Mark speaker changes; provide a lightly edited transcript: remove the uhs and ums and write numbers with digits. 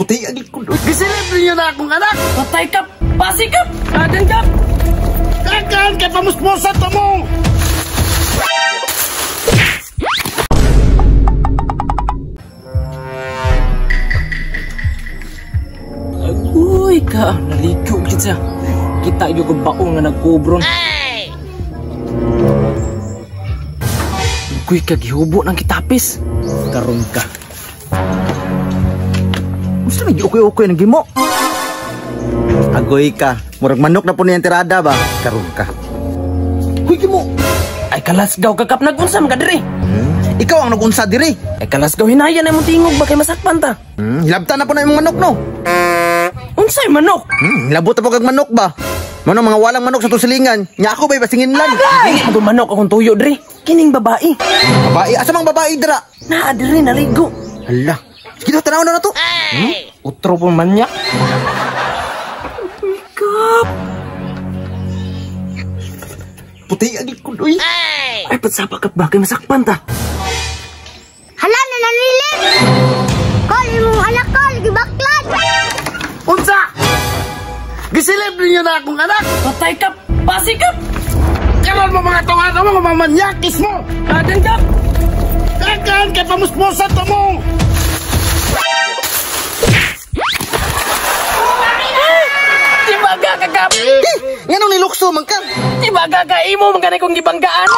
Speaker 1: Puti ang likod. Gisilip ninyo na akong anak.
Speaker 2: Patay kap! Pasikap! Adan kap!
Speaker 1: Kakan kay pamusmusan to mo.
Speaker 2: Uy ka, naligo gid siya. Kita gyud ko baong nga nagkubron. Uy ka, gihubo ng kitapis. Karon ka.
Speaker 3: Gusto na ukoy-ukoy ng gimo. Agoy ka. Murag manok na po niyang tirada ba? Karon ka. Huy gimo.
Speaker 2: Ay kalasgaw ka kap, nagunsa man ka diri.
Speaker 3: Ikaw ang nagunsa diri.
Speaker 2: Ay kalasgaw, hinayan na imong tingog ba kay masakpan ta.
Speaker 3: Hilabtan na po na imong manok no.
Speaker 2: Unsay manok?
Speaker 3: Hilabot na po kag manok ba? Mano mga walang manok sa tusilingan. Nya ako bay basingin lang.
Speaker 2: Dili man manok akong tuyo diri. Kining babae.
Speaker 3: Babae, asa mang babae dira?
Speaker 2: Naa diri naligo.
Speaker 3: Hala. Sige na, tanaw na na to.
Speaker 2: Utro po man niya. Kap.
Speaker 3: Puti ang likod uy.
Speaker 2: Ay patsapa kap ba kay masakpan ta.
Speaker 4: Hala na nanilip! Kol, imong anak kol, gibaklad!
Speaker 1: Unsa? Gisilip ninyo na akong anak.
Speaker 2: Patay kap! Pasikap!
Speaker 1: Karon mo mga tungan mo, mga manyakis mo.
Speaker 2: Adan kap!
Speaker 1: Kakan kay pamusmusan to mo.
Speaker 2: Tibaga ka kap!
Speaker 3: Eh, nganong nilukso man ka?
Speaker 2: Tibaga ka imo man ganay kong gibanggaan.